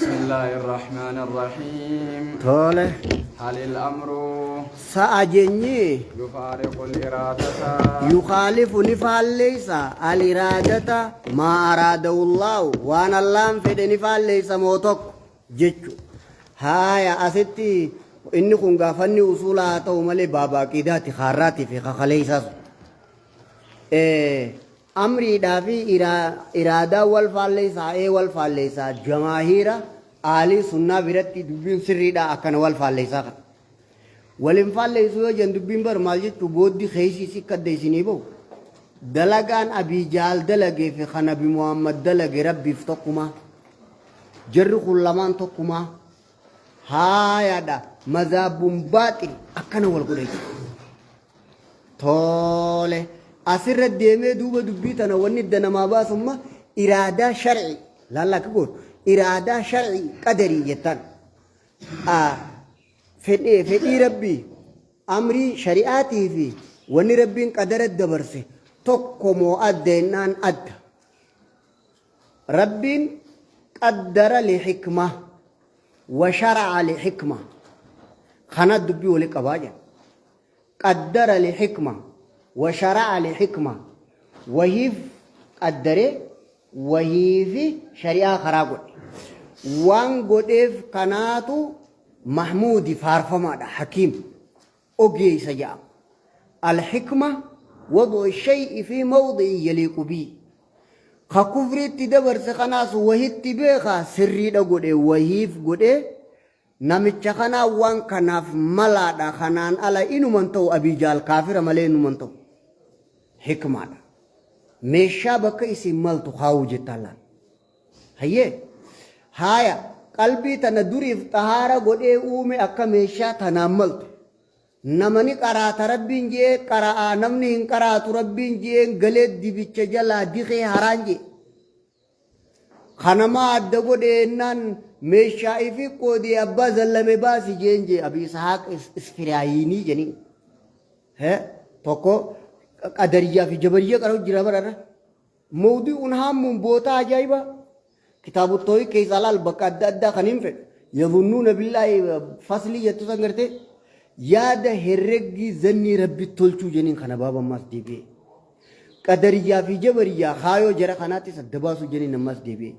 بسم الله الرحمن الرحيم Tole. هل الأمر Sa'a jenyi يفارق الإرادة yukaalifu ni faalleeysa al-iraadata maa araadahullaahu waan Allaahn fedhe ni faalleeysa moo tokko jechu. Haaya asitti inni kun gaafanni usuulaa haa ta'u malee baaba aqiidaati kaarraatii fi kakaleeysaa sun. Amriidhaa fi iraadaa wal faalleessaa ee wal faalleessaa jamaahiira aalii sunnaa biratti dubbiin sirriidhaa akkana wal faalleessaa kana. Wal hin faalleessu yoo jennu dubbiin bar maal jechuu booddi keessi si kadda isinii bahu. Dalagaan Abii Jaal dalagee fi kan Nabi Muhammad dalage Rabbiif tokkumaa. Jarri kun lamaan tokkumaa. Haayaadha mazaabuun baaxil akkana wal godha jechuudha. Tole. Asirra deemee duuba dubbii tana wanni idda namaa baasumma iraadaa shar'i. Laalla akka gootu. Iraadaa shar'i qadarii jettan. Fedhii Rabbii amrii shari'aatii fi wanni Rabbiin qadara dabarse tokko moo adda jennaan adda. Rabbiin qaddara li hikma wa shara'a li hikma. Kana dubbii wali qabaa jedha. Qaddara li hikma wa shara'a li hikma. Wahiif qaddaree wahiifi shari'aa karaa godhe. Waan godheef kanaatu mahmuudi faarfamaadha hakiim. Ogeeysa ja'ama. Al-hikma wad'u shay'i fi mawdi'in yaliiqu bihi. Ka kufriitti dabarse kanaas wahitti beeka sirriidha godhe wahiif godhe namicha kanaa waan kanaaf malaadha kanaan ala inuman ta'u Abii Jaal kaafira malee inuman ta'u. Hikmaadha. Meeshaa bakka isin maltu kaawuu jettaan laal. Hayyee. Haaya, qalbii tana duriif xahaara godhee uume akka meeshaa tanaan maltu. Namani qaraata Rabbiin je'ee qara'aa namni hin qaraatu Rabbiin je'een galee dibicha jalaa dikee haraan je'e. Kanamaa adda godhe ennaan meeshaa ifi qoodee abbaa zallame baasi jeen jee Abi Ishaaq Isfiraayiinii jeniin. He tokko qadariyyaa fi jabariyya qara'u jira bararra. Mowdi'un haammuun bootaa ajaa'ibaa. Kitaabu toohid keessaa laal bakka adda addaa kan hin fedhu. Yadhunnuuna billaahi faslii jettu san gartee yaada herreggii zannii rabbi tolchuu jeniin kana baaba ammaas deebi'ee. Qadariyyaa fi jabariyyaa kaayoo jara kanaattis adda baasuu jeniin ammaas deebi'ee.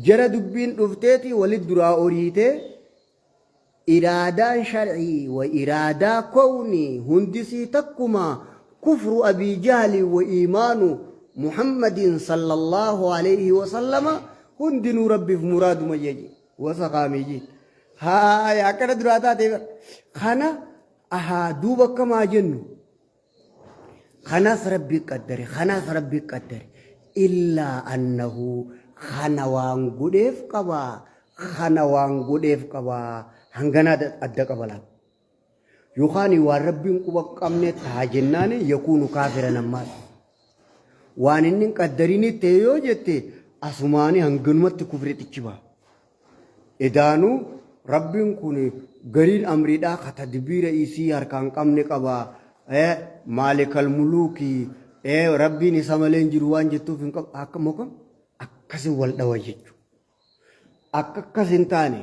Jara dubbiin dhufteeti walit duraa oriitee Iraadaan shar'ii wa iraadaa kownii hundisii takkuma kufru abii jahli wa iimaanu muhammadin sallallaahu aleyhi wasallama hundinuu rabbiif muraaduma jeje wasakaamii jee haaya akkana duraa taatee bar kana ahaa duuba akkamaa jennu Kanas Rabbi qaddare, kanas Rabbi qaddare. Illaa annahu kana waan godheef qaba, kana waan godheef qaba. Hanganaa adda qaba laal. Yookaan waan Rabbiin quba qabne ta'a jennaan yakuunu kaafiran ammaas. Waan inni hin qaddarini ta'e yoo jette asumaanii hanganumatti kufrixichi ba'a. Edaanuu Rabbiin kun gariin amriidhaa ka tadbiira isii harkaa hin qabne qaba. Maalikal muluuki Rabbiin isa malee hin jiru waan jettuuf hin qabu. Akka moka akkasi wal dhawa jechuudha. Akka akkas hin taane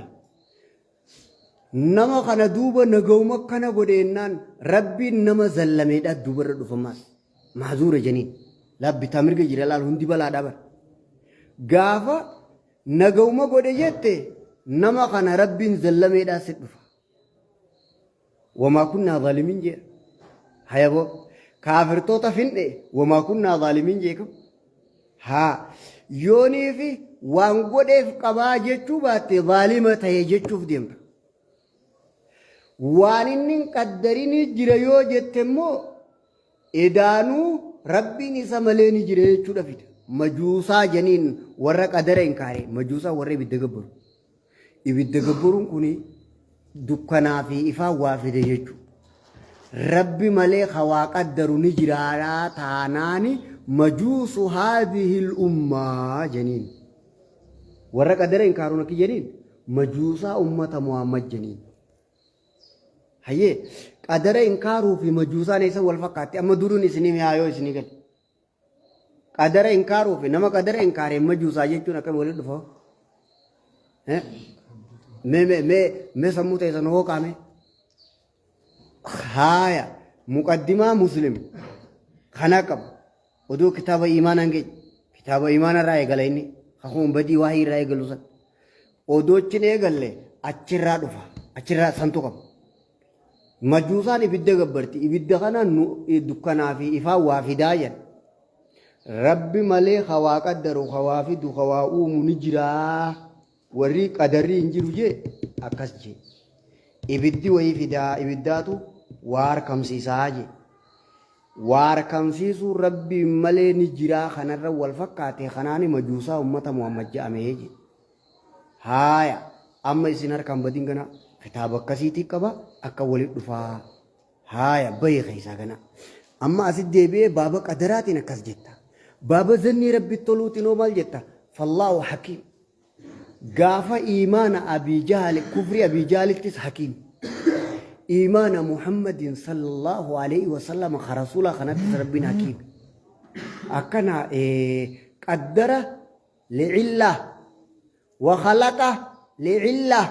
nama kana duuba nagawuma akkana godhe jennaan Rabbiin nama zallameedha duubarra dhufamaas. Maazuura jeniin. Laa bitaa mirga jira laal hundi balaadhaa bara. Gaafa Nagawuma godhe jette nama kana Rabbiin zallameedhaa si dhufa. Wamaa kunnaa zaalimiin jee. Hayaboo kaafirtoota finne wamaa kunnaa zaalimiin jee kam. Haa yoonii fi waan godheef qabaa jechuu baatte zaalima ta'e jechuuf deemta. Waan inni hin qaddarinii jira yoo jette immoo Edaanuu Rabbiin isa malee ni jira jechuudha fida. Majuusaa janiin warra qadara hin kaare. Majuusaa warra ibidda gabbaru. Ibidda gabbaruun kun dukkanaa fi ifaa waa fide jechuudha. Rabbi malee ka waa qaddaru ni jiraadhaa taanaani majuusu haadihil ummaa janiin. Warra qadara hin kaaruun akki janiin majuusaa ummata Muhammad janiin. Hayyee qadara inkaaruu fi majuusaan eessa wal fakkaatti amma duruun isinii mi'aa yoo isinii gale. Qadara inkaaruu fi nama qadara inkaareen majuusaa jechuun akkam walitti dhufa? Mee mee mee mee sammuu teessan hooqaa mee. Haaya muqaddimaa Muslim kana qaba. Oduu kitaaba iimaanaa hin geenye. Kitaaba iimaana irraa eegala inni. Kakuun badii waahii irraa eegalu san. Odoo achi hin eegalle achirraa dhufa. Achirraa santu qaba. Majuusaan ibidda gabbarti. Ibidda kana nu dukkanaa fi ifaan waa fidaa jedha. Rabbi malee ka waa qaddaru, ka waa fidu, ka waa uumu ni jiraa. Warri qadarri hin jiru jee akkas jee. Ibiddi wayii fidaa, ibiddaatu waa harkamsiisaa jee. Waa harkamsiisuun Rabbiin malee ni jiraa kanarra wal fakkaate kanaani majuusaa ummata Muhammad je'amee jee. Haaya amma isin harkaan badin gana kitaaba akkasiitii qaba akka walit dhufaa. Haaya bahi keessaa gana. Amma asit deebi'ee baaba qadaraatiin akkas jetta. Baaba zannii Rabbi toluutiin hoo maal jetta? Fallaahu hakiim. Gaafa iimaana Abii Jahali kufrii Abii Jahalittis hakiim. Iimaana Muhammadin sallallahu alaihi wasallam ka rasuulaa kanattis Rabbiin hakiim. Akkana qaddara li'illah wa khalaqa li'illah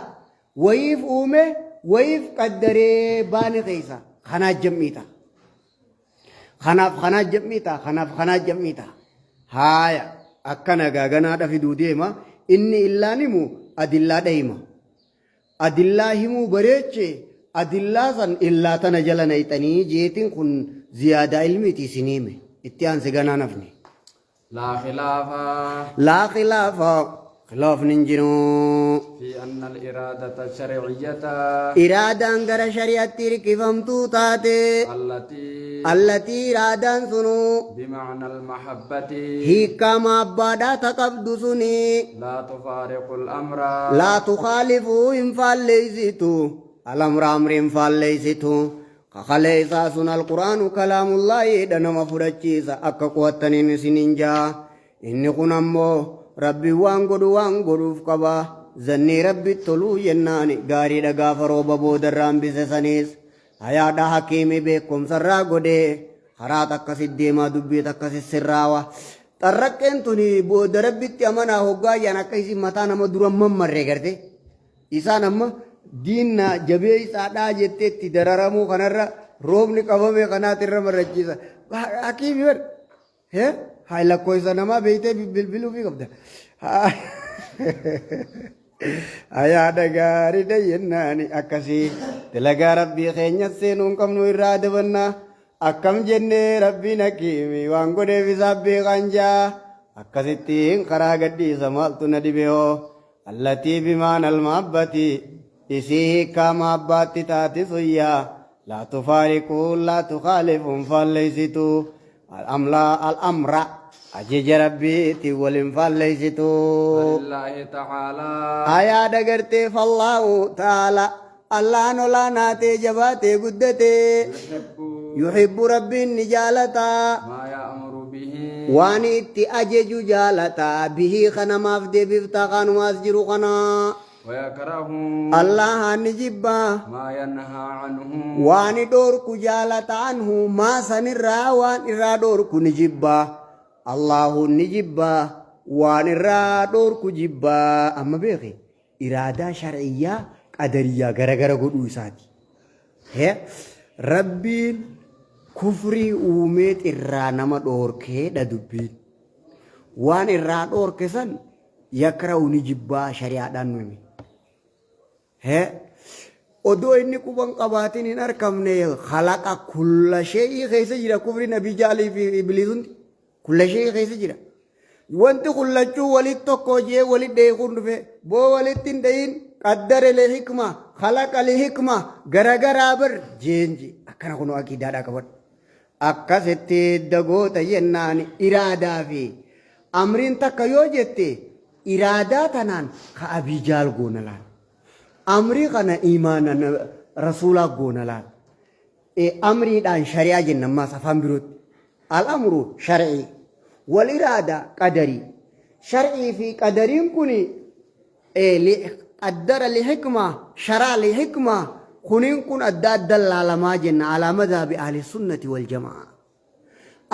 wayiif uume wayiif qaddaree baani keessa kanaa jam'ii ta'a. Kanaaf kanaa jam'ii ta'a kanaaf kanaa jam'ii ta'a. Haaya akkana gaaganaadha fiduu deema inni illaan himu adillaadha hima. Adillaa himuu bareeche adillaa san illaa tana jala nayxanii jeetiin kun ziyaadaa ilmiiti isin hime itti aanse ganaa nafni. Laa khilaafa. Laa khilaafa khilaafni hin jiru. Fi anna al-iraadata shar'iyyata. Iraadaan gara shari'atti hirkifamtuu taate. Allatii. Allatii iraadaan sunuu. Bima'na al-mahabbati. Hiikkaa maabbaadhaa ta qabdu suni. Laa tufaariqu al-amra. Laa tukhaalifu hin faalleeysitu. Al-amra amri hin faalleeysitu. Ka kaleeysaa sun Alqur'aanu kalaamullaahi dha nama fudhachiisa akka qo'attaniin isiniin ja'a. Inni kun ammoo Rabbiin waan godhu waan godhuuf qaba. Zannii Rabbitti toluu jennaani gaariidha gaafa rooba boodarra hambise saniis hayaadha hakiimi beekkomsarraa godhee karaa takka sit deemaa dubbii takka sit sirraawa. Xarraqqeen tuni booda Rabbitti amanaa hoggaa jaan akka isin mataa nama dura mammarre garte. Isaan amma diinna jabeessaadhaa jettee itti dararamuu kanarra roobni qabame kanaati irra marrachiisa. Hakiimi bar. Hee haa lakkoofsa namaa beektee bilbiluufii qabda. Ayaadha gaariidha jennaani akkasii dalagaa rabbii keenya seenuu hin qabnu irraa adabannaa. Akkam jennee rabbiin hakiimi waan godheef isaaf beekaan jaa. Akkasittiin karaa gadhiisa maaltu na dhibe hoo. Allatii bimaana almahabbati isii hiikkaa mahabbaatti taati sun yaa laa tufaariqu laa tukhaalifu hin faalleysitu al'amla al'amra ajaja rabbiitiin wal hin faalleysitu. Falillaahi ta'aalaa. Ayaa dagartee fallaahu ta'aala Allahan olaanaa ta'e jabaatee guddatee Yuhibbu. Yuhibbu rabbiin ni jaalata. Maa ya'muru bihi. Waan itti ajeju jaalata. Bihii kanamaaf deebifta kanumaas jiru kana. Wayakrahu. Allahan ni jibba. Maa yanhaa anhu. Waan dhoorku jaalata anhu maa sanirraa waan irraa dhoorku ni jibba. Allahu ni jibba. Waan irraa dhoorku jibba. Amma beeki. Iraadaa shar'iyyaa qadariyyaa garagara godhuu isaati. He, Rabbiin kufrii uumeet irraa nama dhoorkeedha dubbiin. Waan irraa dhoorke san yakra'u ni jibbaa shari'aadhaan nu hime. He, odoo inni quban qabaatin hin arkamne khalaqa kulla shee'ii keessa jira kufriin Abii Jaalii fi Ibliis hundi. Kulla shee'ii keessa jira. Wanti kun lachuu walit tokko jee walit dhahe kun dhufe boo walitti hin dhahin qaddare li hikma khalaqa li hikma garagaraa bar jeen je akkana kunoo aqiidaadhaa qabadhu. Akkasitti dagoota jennaan iraadaa fi amriin takka yoo jette iraadaa tanaan ka abii jaal goona laal. Amrii kana imaana rasuulaa goona laal. Amriidhaan shari'aa jenna ammaas afaan birootti. Al-amru shar'ii. Wal iraada qadarii. Shar'ii fi qadariin kun qaddara li hikma sharaa li hikma kuniin kun adda adda laalamaa jenna alaa madhabi ahli sunnati wal jamaa.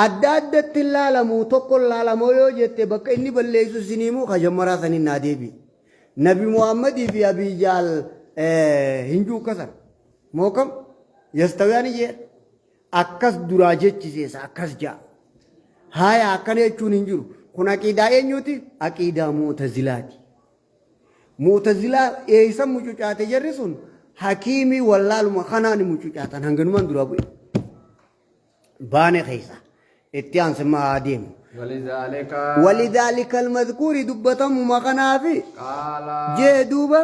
Adda addatti laalamu tokko laalamoo yoo jette bakka inni balleessu isin himuu ka jammaraa saniin naa deebi. Nabi Muhammadii fi Abii Jaal hin jiru akkasan. Moo kam? Yastawiyaani jee. Akkas duraa jechisiisa akkas ja'a. Haaya akkana jechuun hin jiru. Kun aqiidaa eenyuuti? Aqiidaa Mu'tazilaati. Mu'tazilaa eeysa mucucaate jarri sun hakiimii wallaaluma kanaan mucucaatan hanganumaan duraa bu'e. Baane keessa itti aansimmaa haa deemu. Walidhaalika. Walidhaalika almadkuuri dubbatamuma kanaafi Qaala. jee duuba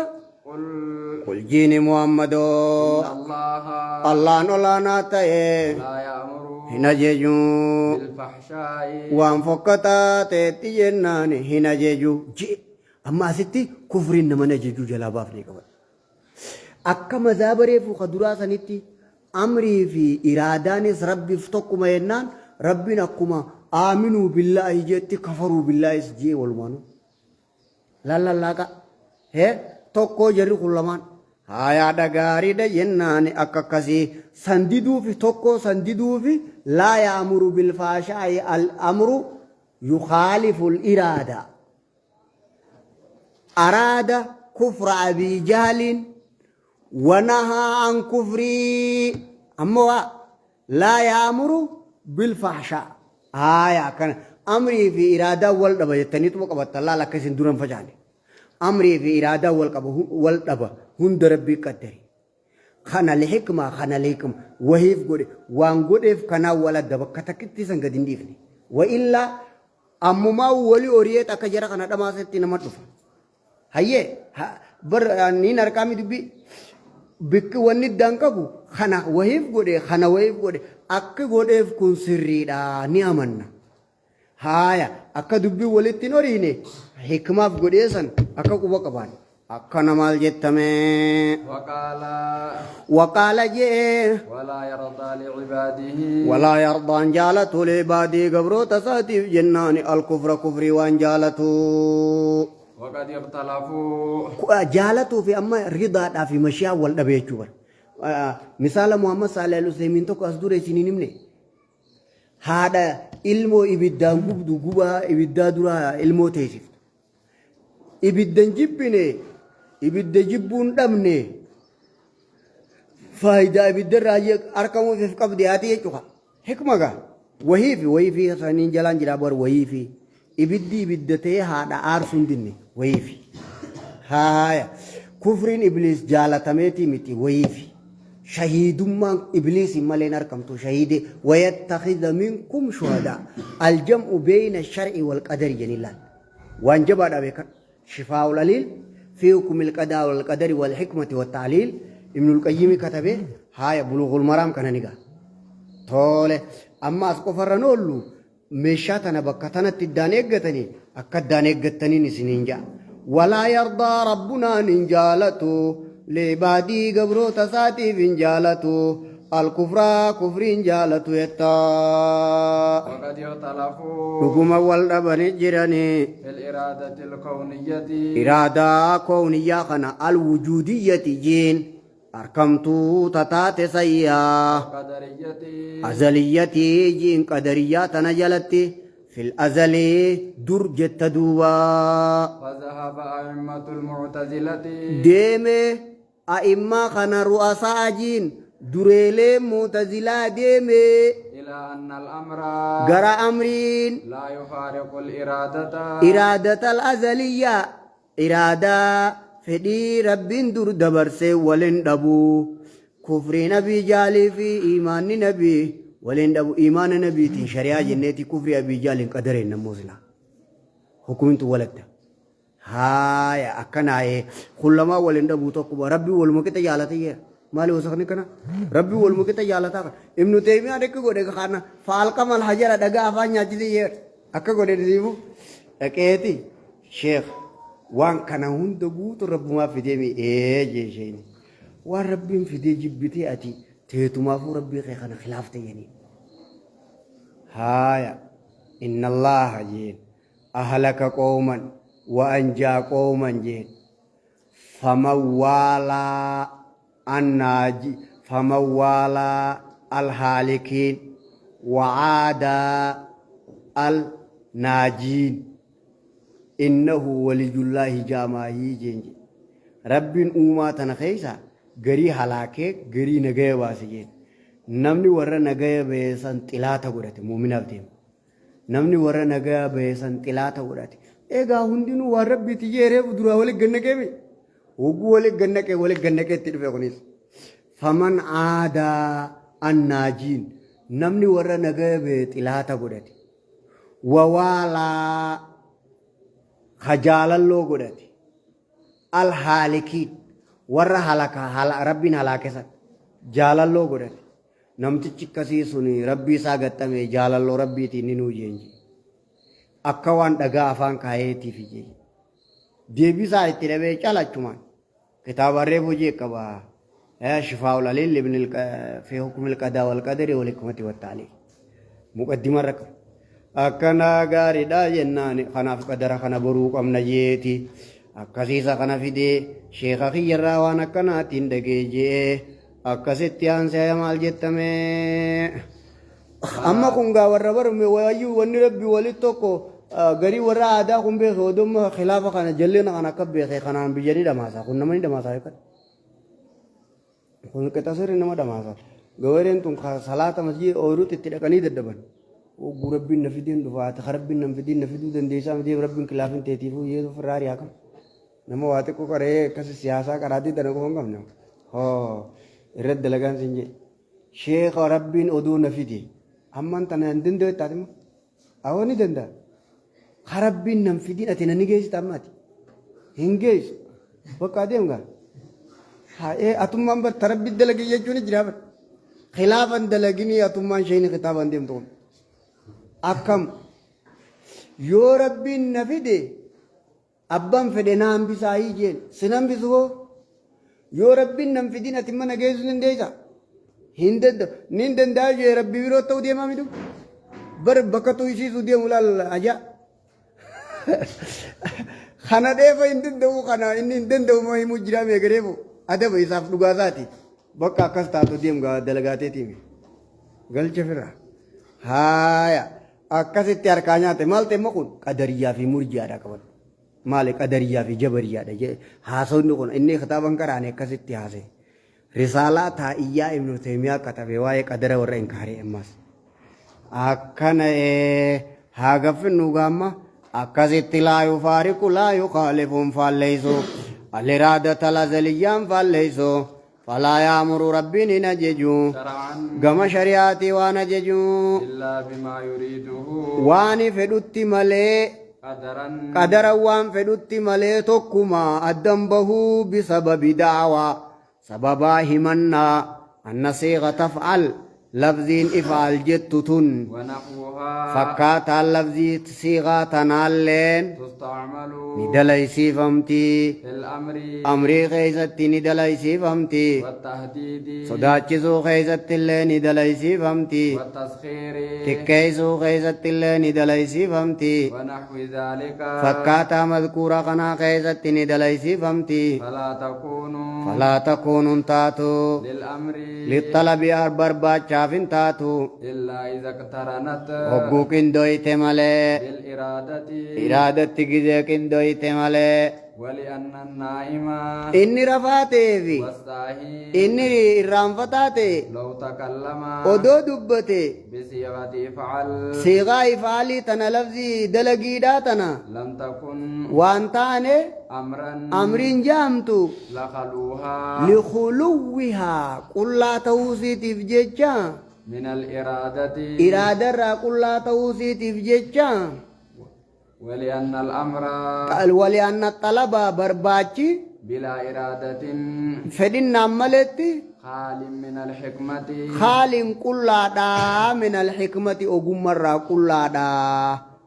Qul. qul jiini Muhammadoo Inna Allaha. Allaan olaanaa ta'e Laa ya'muru. hin ajaju Bilfahshaa'i. waan fokkataa ta'etti jennaan hin ajaju jee amma asitti kufriin nama hin ajaju jalaa baafnee qaban. Akka mazhaba reefu ka duraa sanitti amrii fi iraadaanis Rabbiif tokkuma jennaan Rabbiin akkuma aaminuu billaahi jeetti kafaruu billaahis jee walumaanuu. Lallallaaqa. Hee tokkoo jarri kun lamaan. Hayaadha gaariidha jennaan akka akkasii san diduufi tokkoo san diduufi laa yaamuru bilfaashaa'i al amru yukhaaliful iraada. Araada kufra Abii Jahliin wanahaa an kufrii ammoo waa laa yaamuru bilfahshaa haaya akkana amrii fi iraadaan wal dhaba jettaniituma qabattan laal akka isin duran facaane amrii fi iraadaan wal qaba wal dhaba hunda rabbii qaddare kana lihikmaa kana lihikma wahiif godhe waan godheef kanaan wal adda bakka takkitti san gad hin dhiifne wa illaa ammumaa wali oriyeet akka jara kana dhamaasetti nama dhufa hayyee bar niin harkaami dubbii bikki wanni iddaan qabu kana wahiif godhe kana wahiif godhe akki godheef kun sirriidha ni amanna Haaya akka dubbiin walitti hin horiine hikmaaf godhee san akka quba qabaan. Akkana maal jettamee? Waqaala. Waqaala je'ee. Walaa yardaa licibaadihi. Walaa yardaan jaalatu li'ibaadii gabroota isaatiif jennaani alkufra kufrii waan jaalatu. Waqad ikhtalafuu. Jaalatuu fi amma ridaadhaa fi mashiyaa wal dhabe jechuu bara. Misaala Muhammad Saalih Al-Usaymiin tokko as dura isin hin himne. Haadha ilmoo ibiddaan gubdu gubaa ibiddaa dura ilmoo teessiftu. Ibidda hin jibbine, ibidda jibbuu hin dhabne, faayidaa ibidda irraa argamuuf qabdi haati jechuudha. Hikma gaa wahii fi wahii fi saniin jalaan jiraa bar wahii fi ibiddi ibidda ta'ee haadha aarsuu hin dinne wahii fi. Haaya kufriin ibliis jaalatameetii miti wahii fi. Shahiidummaan ibliisiin malee hin arkamtu shahiidee wayattakhidha minkum shuhadaa aljam'u beeyna shar'i wal qadari jedhanii laal. Waan jabaadha beekan. Shifaa'ul aliil fi hukumil qadaa wal qadari wal hikmati wat ta'liil Ibnul Qayyimi katabe haaya bulughul maraam kana ni ga'a. Tole amma as qofarra oollu meeshaa tana bakka tanatti iddaan eeggatanii akka iddaan eeggattaniin isiniin ja'a. Walaa yardaa rabbunaan hin jaalatu liibaadii gabroota isaatiif hin jaalatu alkufraa kufriin jaalatu jettaa. Waqad iktalafuu. Dhuguma wal dhabanii jiranii. Fil iraadatil kawniyyati. Iraadaa kowniyyaa kana alwujuudiyyati jiin arkamtuu tataate sayyaa. Qadariyyati. Azaliyyatii jiin qadariyyaa tana jalatti fil azalii dur jetta duuba. Fazahaba a'immatul mu'tazilati. Deeme a'immaa kana ru'asaa jiin dureelee mu'tazilaa deeme. Ilaa anna al-amra. Gara amriin. Laa yufaariqul iraadata. Iraadatal azaliyyaa iraadaa fedhii rabbiin dur dabarsee walin dhabu. Kufrii nabii jaalii fi imaanni nabii waliin dhabu. Imaana nabiitiin shari'aa jenneeti kufrii abii jaaliin qadareen nammoo silaa. Hukumintu waladda. Haaya akkanaayee kun lamaan waliin dhabuu tokkuma rabbiin waluma qixa jaalata jee. Maali wasakni kana? Rabbiin waluma qixa jaalataa kana. Ibnu Teemiyaan akka godhe kana faalqamal hajara dhagaa afaan nyaachise jee. Akka godhe siifu dhaqeeti sheekh waan kana hunda guutu rabbumaa fidee mi ee jee isheen. Waan rabbiin fidee jibbitee ati teetumaafuu rabbii kee kana khilaafte jedhanii. Haaya inna Allaaha jeen ahlaka qooman wa anjaa qooman jeen faman waalaa annaaji faman waalaa alhaalikiin wa caadaa al naajiin. Innahu waliyullaahi jaamaahii jeen jedhe. Rabbiin uumaa tana keessa garii halaakee garii nagaya baase jeen. Namni warra nagaya bahe san xilaata godhate muuminaaf deema. Namni warra nagaya bahe san xilaata godhate. Egaa hundinuu waan Rabbiiti jee reefu duraa wali gannaqeemi. Hogguu wali gannaqee wali gannaqee itti dhufe kunis. Faman aadaa annaajiin namni warra nagaya bahe xilaata godhate. Wawaalaa ka jaalalloo godhate. Alhaalikiin warra halaka hala, Rabbiin halaake san jaalalloo godhate. Namtichi akkasii sun Rabbii isaa gaxxame jaalalloo Rabbiitiin ni nuu jeenji. Akka waan dhagaa afaan kaayeetiif jee. Deebisaa itti dhabee calachumaan. Kitaaba reefu jee qaba. Shifaa'ul Aliil ibn fi hukmil qadaa wal qadari wal hikmati wat ta'liil. Muqaddima irra qaba. Akkanaa gaariidha jennaan kanaaf qadara kana boruu qabna jeeti. Akkasiisa kana fidee sheeka kiyyarraa waan akkanaatiin dhagee jee akkasitti aansee maal jettamee. Amma kun gaa warra barume waayyuu wanni rabbi wali tokko garii warra aadaa kun beeke odomma khilaafa kana jallina kana akka beeke kanaan biyya ni dhamaasa kun nama ni dhamaasa yookaan. Kun qixa sirri nama dhamaasa. Gawareen tun salaata masjid ooyiruutti itti dhaqanii dadhaban. Ogguu rabbiin na fideen dhufa ati rabbiin na fidiin na fiduu dandeessaa miti rabbiin kilaafin teetiifuu yeetu ofirraa ari'aa kam. Nama waa xiqqoo qaree akkasi siyaasaa qaraatii tana qofa hin qabne. Hoo irratti dalagaan siin jedhe. Sheekha rabbiin odoo na fide amman tana hin danda'u jettaati immoo. Awoo ni danda'a. Ka rabbiin nan fidin ati na ni geessita amma ati. Hin geessu. Bakka adeem gaa. Haa ee atummaan bar ta rabbi dalagi jechuun jira bar. Khilaafan dalaginii atummaan sheeyni kitaabaan deemtu kun. Akkam yoo rabbiin na fide Abban fedhe na hambisaayii jeen. Sin hambisu hoo? Yoo Rabbiin nan fidin ati mana geessuu dandeessa? Hin danda'u. Nin danda'a jee Rabbi biroo ta'uu deemaa mitu. Bar bakka tuysiisuu deemu laal ajaa. Kana dheefa hin danda'u kana inni hin danda'u moo himuu jiraa meegareefu adaba isaaf dhugaa isaati. Bakka akkas taatu deemu dalagaateetiimi. Galcha firra. Haaya. Akkasitti harkaa nyaate maal ta'e immoo kun qadariyyaa fi murji'aadha qabadhu. Maali qadariyyaa fi jabariyyaadha jedhe haasawni kun inni kitaaban qaraane akkasitti haasa'e. Risaalaa taa'iyyaa Ibnu Taymiyaa katabe waa'ee qadara warra inkaaree ammas. Akkana haa gaffinnu gaamma akkasitti laa yufaariqu laa yukaalifuun faalleessu aliraadata lazaliyyaan faalleessu. Falaa yaamuru Rabbiin hin ajaju. Shar'an. Gama shari'aatii waan ajaju. Illaa bimaa yuriiduhu. Waan fedhutti malee. Qadaran. Qadaran waan fedhutti malee tokkuma addan bahuu bisababi da'awaa sababaa himannaa anna siiqa taf'al lafziin if'al jettu tun Wanahwuhaa. fakkaataan lafzii siiqaa tanaalleen Tusta'malu. ni dalaysiifamti. Fil amri. Amrii keeysatti ni dalaysiifamti. Wattahdiidi. Sodaachisuu keeysattillee ni dalaysiifamti. Wattaskhiiri. Xiqqeeysuu keeysattillee ni dalaysiifamti. Wanahwi dhaalika. Fakkaataa mazkuura kanaa keeysatti ni dalaysiifamti. Falaa takuunu. Falaa takuunu hin taatu. Lil amri. Lixxalabi barbaachaaf hin taatu. Illaa iza iqtaranat. Hogguu qindooyte malee. Bil iraadati. Iraadatti gizee qindooyte malee. Wali anna naa'ima. Inni rafaa ta'eefi. Wassaahi. Inni irraanfataa ta'e. Law takallama. Odoo dubbate. Bisiighati if'al. Siiqaa if'aalii tana lafzii dalagiidhaa tana. Lam takun. Waan taane. Amran. Amriin jaamtu. Lakhaluuhaa. Likhuluwwihaa qullaa ta'uu isiitiif jecha. Min al-iraadati. Iraadarraa qullaa ta'uu isiitiif jecha. Wali'anna al-amra. Wali'anna xalaba barbaachi. Bilaa iraadatin. Fedhinnaan maletti. Khaalin min al-hikmati. Khaalin qullaadha min al-hikmati ogummarraa qullaadha.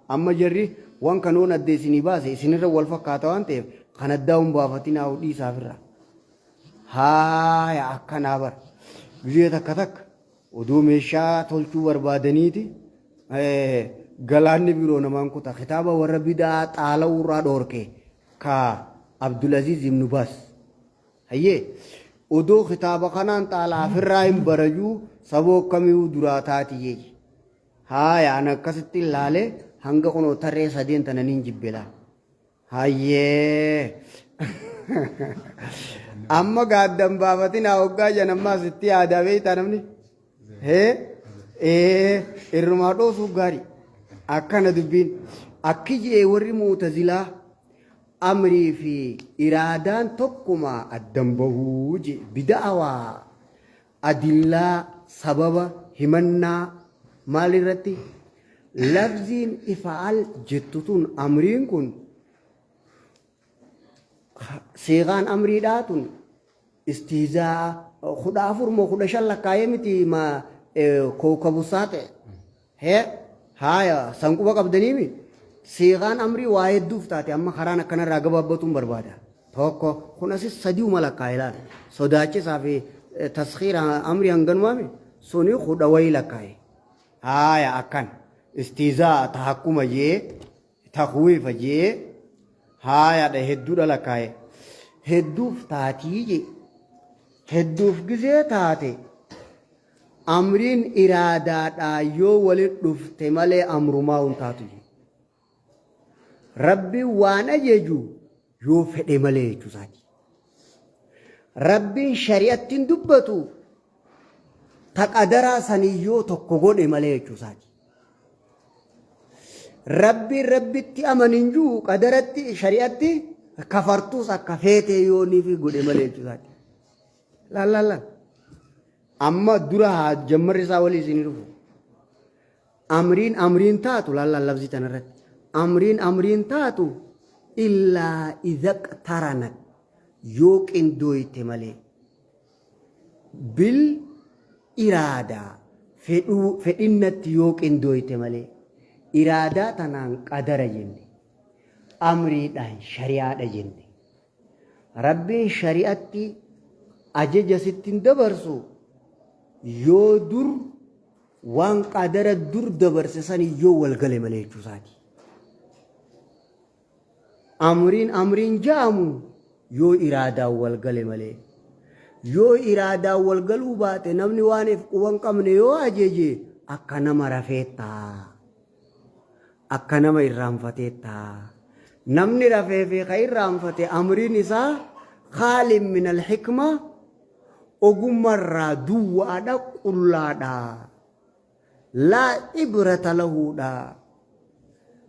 Amma jarri waan kanoon adda isinii baase isinirra wal fakkaata waan ta'eef kan addaa hin baafatinaa dhiisaafirra. Haaya akkanaa bar. Gizee takka takka odoo meeshaa tolchuu barbaadaniiti galaanni biroo namaan kuta. Kitaaba warra bidaa xaala'uu irraa dhoorke ka Abdulaziz ibn Baas. Hayyee odoo kitaaba kanaan xaalaafirraa hin barajuu saboo akkamiyyuu duraa taatiyee. Haaya ana akkasitti ilaalee hanga kunoo tarree sadeen tana niin jibbelaa. Hayyee. Amma gaaddan baafatinaa hoggaa jan ammaas itti yaadaa beektaa namni. Hee ee irrumaa dhoosuuf gaarii. Akkana dubbiin. Akki je'e warri mu'tazilaa amrii fi iraadaan tokkuma addan bahuu je'e bida'a waa adillaa sababa himannaa maal irratti lafziin ifaal jettu tun amriin kun Siiqaan amriidhaa tun istihzaa 14 moo 15 lakkaa'ee miti ma kowkabu saaxe hee haaya san quba qabdaniimi siiqaan amrii waa hedduuf taate amma karaan akkanarraa gabaabbatuun barbaada tokko kun asis sadiuma lakkaa'e laal sodaachisaa fi taskhiira amrii hanganumaami suni kudha wayii lakkaa'e haaya akkan istihzaa tahakkuma jee Takhwiifa je'ee haayadha hedduudha lakkaaye. Hedduuf taatii je'e. Hedduuf gizee taate amriin iraadaadhaa yoo wali dhufte malee amrumaa hin taatu je'e. Rabbiin waan ajaju yoo fedhe malee jechuu isaati. Rabbiin shari'atti hin dubbatu ta qadaraa sanii yoo tokko godhe malee jechuu isaati. Rabbiin rabbitti amanin jiru qadaratti shari'atti kafartuus akka feetee yoo niif godhe malee jechuu isaati. Laal laal laal. Amma dura haa jammarri isaa walii isinii dhufu. Amriin amriin taatu laal laal lafzii tanarratti. Amriin amriin taatu illaa idaqtaranat yoo qindooyte malee. Bil iraadaa, fedhuu, fedhinnatti yoo qindooyte malee, iraadaa tanaan qadara jenne, amriidhaan shari'aadha jenne. Rabbiin shari'atti ajaja sitti hin dabarsu yoo dur waan qadara dur dabarse sani yoo wal gale malee jechuu isaati. Amriin amriin ja'amu yoo iraadaan wal gale malee. Yoo iraadaan wal galuu baate namni waan if quba hin qabne yoo ajeje akka nama rafeettaa. Akka nama irraanfateettaa. Namni rafee fi ka irraanfate amriin isaa khaalin min al-hikma ogummarraa duwwaadha qullaadha. Laa ibrata lahuudha.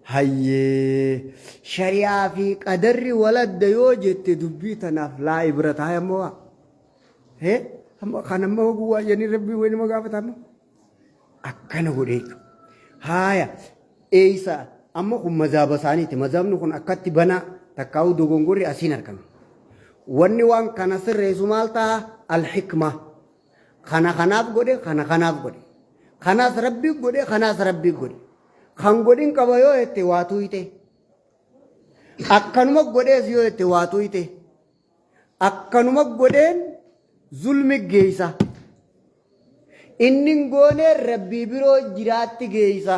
Hayyee shari'aa fi qadarri waladda yoo jette dubbii tanaaf laa ibrata haya ammoo waa. Hee amma kan amma oguu waa jedhanii rabbii wayii nama gaafata amma. Akkana godhe jechuudha. Haaya eeysa amma kun mazaaba isaaniiti. Mazaabni kun akkatti banaa takkaa'uu dogongorri asiin argame. Wanni waan kana sirreessu maal ta'a? Al-hikma. Kana kanaaf godhe, kana kanaaf godhe. Kanaas rabbi godhe, kanaas rabbi godhe. Kan godhin qaba yoo jette waa tuuyte. Akkanuma godhees yoo jette waa tuuyte. Akkanuma godheen zulmi geeysa. Inni hin gooneen rabbii biroo jiraatti geeysa.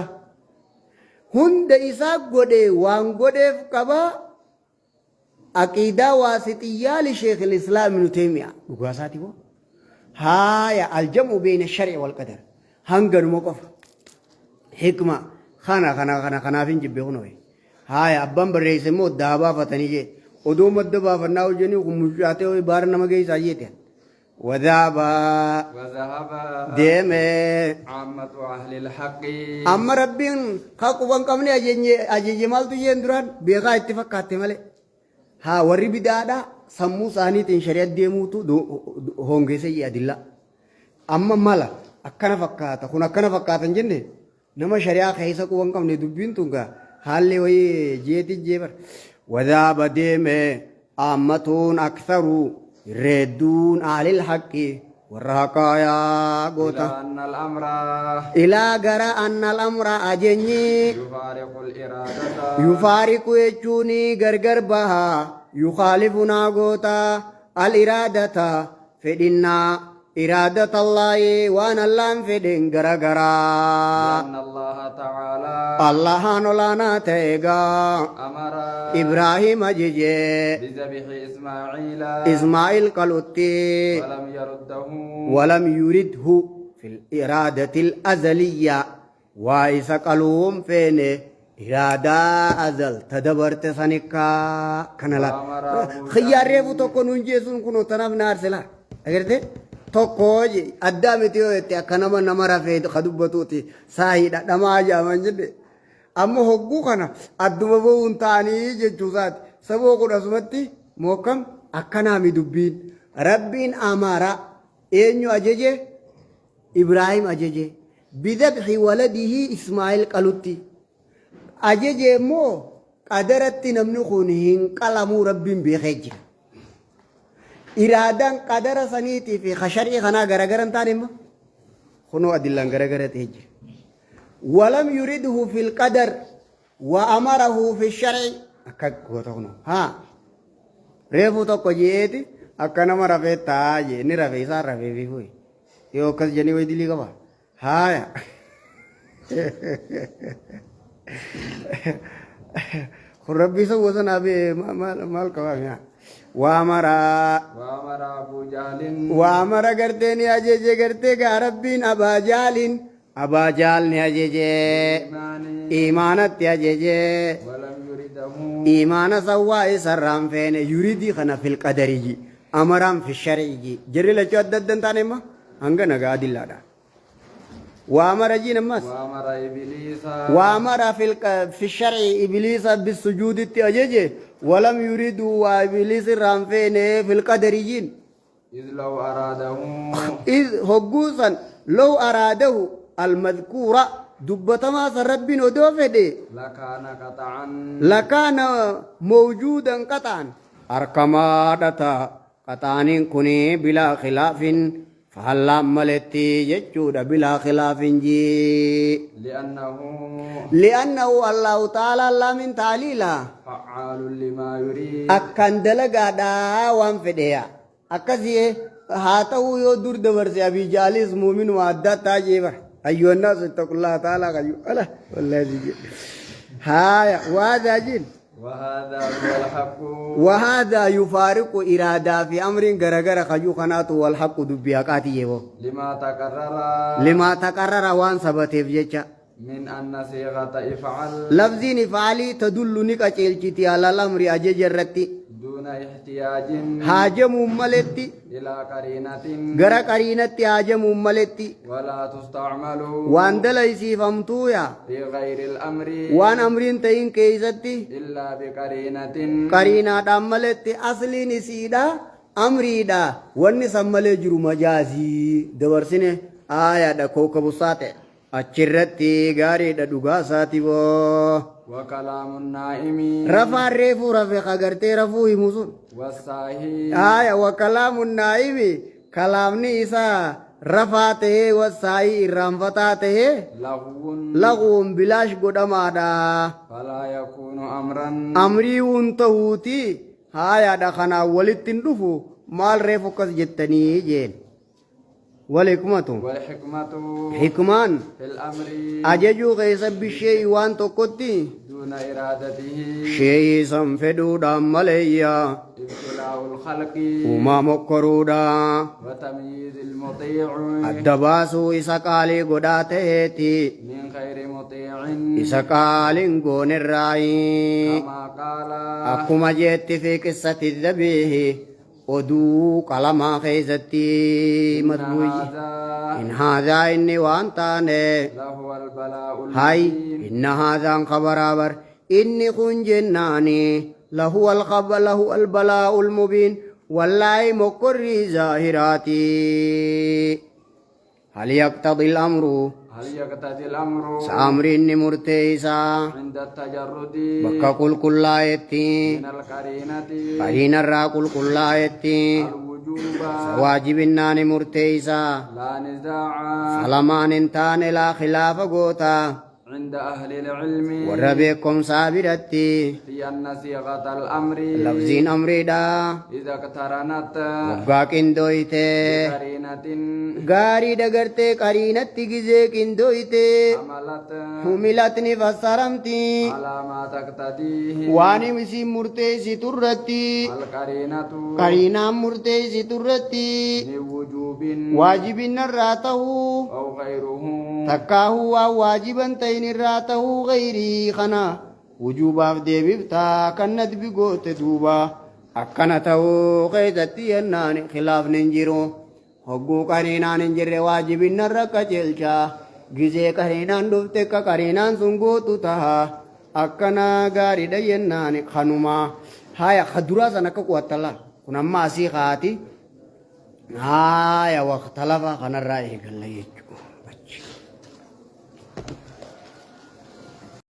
Hunda isaa godhe waan godheef qaba. Aqiidaa waasixiyyaa li sheekh islaam ibnu teeymiyaa dhugaa isaati moo haaya aljamu beeyna shar'i wal qadar hanganuma qofa hikma kana kana kana kanaaf hin jibbe kunoo haaya abbaan barreesse immoo daa baafatanii jee odoo madda baafannaa hojjanii kun mucaatee baara nama geessaa jeete Wadhaaba Wadhahaba deeme. Aammatu ahlil haqqi. Amma Rabbiin ka quba hin qabne ajaje maaltu jeen duraan beekaa itti fakkaatte malee. Haa warri bidaadha sammuu isaaniitiin shari'a deemuutu hongeesse jee adillaa. Amma mala akkana fakkaata kun akkana fakkaata hin jenne Nama shari'aa keessa quba hin qabne dubbiin tun gaa haalli wayii jeeti jee bar. Wadhaaba deeme aammatuun aktharu irra hedduun ahlil haqqi warra haqaa yaa goota. Ilaa annal amra. Ilaa gara annal amra ajenyi. Yufaariqul iraadata. Yufaariqu jechuun gargar baha yukhaalifunaa goota al iraadata Fedhinnaa, iraadatalaahi, waan Allaahn fedheen gara garaa. Li'anna Allaaha ta'aalaa. Allahaan olaanaa ta'e egaa. Amara. Ibraahiim ajaje. Bizabihi Ismaa'iila. Ismaa'il qalutti. Walam yaruddahu. Walam yuridhu fil iraadatil azaliyya. Waa isa qaluu hin feene. Iraadaa azal ta dabarte sanikkaa kana laa. وأمر أبو Xiyyaar reefu جهل tokko nuun jeesuun kunoo tanaaf na aarse laa. Agartee? Tokko addaa miti yoo jette akka nama nama rafee ka dubbatuuti saahiidha dhamaa jaaman jedhe. Amma hogguu kana adduma bahuun ta'anii jechuu isaati. Saboo kun asumatti mookkam akkanaami dubbiin. Rabbiin amara eenyu ajaje? Ibraahim ajaje. Bidabxi waladihi Ismaa'il qalutti. Ajaje immoo qadaratti namni kun hin qalamuu Rabbiin beekee jira. Iraadaan qadara saniitii fi kasharii kanaa garagara hin taane immoo kunoo adillaan garagara ta'ee jira. Walam yuridhu fil qadar wa amarahu fi shar'i akka goota kunoo haa reefuu tokko jeeti akka nama rafee taa'aa jee inni rafee isaan rafee fi fuyi yoo akkas jedhanii wayi dilii qaba haaya. Kun rabbii isa wasanaa bee maal qabaa mi'a. Waa maraa. وأمر أبو جهل Waa mara gartee ni ajeje gartee gaa rabbiin abaa jaalin abaa jaal ni ajeje. بالإيمان Imaanatti ajeje. ولم يرده Imaana sawwaa isarraan feene yuridii kana fil qadariyyi amaraan fi shar'iyyi jarri lachuu adda adda hin taane immoo hanga nagaa adillaadha. Waa mara jiin ammas. وأمر إبليس وأمر في الشرع إبليس بالسجود أججه ولم يريدوا وإبليس الرانفين في القدريين إذ لو أراده إذ هجوسا لو أراده المذكور دبتما رب ودوفده لكان قطعا لكان موجودا قطعا أركما دتا قطعان كني بلا خلاف فهلا ملتي يجود بلا خلاف جي لأنه لأنه الله تعالى لا من تعليلا فعال لما يريد akkan dalagaadhaa waan fedheya akkasii haa ta'uu yoo dur dabarse abii jaalis muuminuma adda addaa jee bara ayyuhannaas ittaqullaha ta'aalaa qayyu ala wallaahi jedhe haaya waadaa jin وهذا هو الحق وهذا يفارق إرادة في أمر غرغر خجو خنات والحق دبي حقاتي يبو لما تقرر لما تقرر وان سبتيف جيتشا من أن صيغة افعل لفظين فعلي تدل نقا على الأمر أجج الرتي دون احتياج هاجموا ملتي إلى قرينة gara qariinatti haajamuun maletti ولا تستعمل waan dalaysiifamtuuya في غير الأمر waan amriin ta'in keeysatti إلا بقرينة qariinaadhaan maletti asliin isiidha amriidha wanni san malee jiru majaazii dabarsine aayaadha kookabusaa ta'e achirratti gaariidha dhugaa isaati boo وكلام النائم rafaan reefuu rafe kagartee rafuu himu sun والساهي aaya wa kalaamu naa'imi kalaamni isaa rafaa tahee wasaayii irraanfataa tahee لغو laguun bilaash godhamaadha. فلا يكون أمرا Amrii wuun tahuuti haayaadha kanaan walitti hin dhufu maal reefu akkas jettanii jeen. Walikumatu. والحكمة Hikmaan في الأمر ajajuu keessa bishee waan tokkotti دون إرادته sheeyii san fedhuudhaan maleeyya ابتلاء الخلق uumaa mokkoruudha وتمييز المطيع adda baasuu isa qaalii godhaa ta'eeti من غير مطيع isa qaaliin goonerraayi. كما قال Akkuma jeetti fi qissati dhabiihi oduu qalamaa keessatti إن madbuuyi. هذا In haadhaa inni waan taane لهو البلاء hay المبين inna haadhaan khabaraa bar inni kun jennaani lahu lahu albalaa'u almubiin wallaahi mokkorrii zaahiraati. Hal yaqtadi al-amru هل يقتضي الأمر saamri inni murteeysaa عند التجرد bakka qulqullaa'etti من القرينة qariinarraa qulqullaa'etti الوجوب waajibinnaa ni murteeysaa لا نزاع falamaan hin taane laa khilaafa goota عند أهل العلم warra beekumsaa biratti في أن صيغة الأمر lafziin amriidha إذا اقترنت waggaa qindooyte بقرينة gaarii dagartee qariinatti gizee qindooyte عملت humilat ni fassaramti على ما تقتضيه waan isiin murteessitu irratti القرينة qariinaan murteessitu irratti من وجوب waajibinnarraa ta'uu أو غيره Takkaahuu waan waajiban ta'in irraa tahuu gayrii kana wujuubaaf deebiftaa kan nadbi goote duuba. Akkana ta'uu keessatti yennaan khilaafni hin jiru. Hogguu qariinaan hin jirre waajibinna irra qajeelcha. Gizee qariinaan dhufte ka qariinaan sun gootu taha. Akkana gaariidha yennaan kanuma. Haya ka duraa san akka qu'attala. Kun amma asii kaati. Haya waqtalafa kanarraa eegalla jechuudha.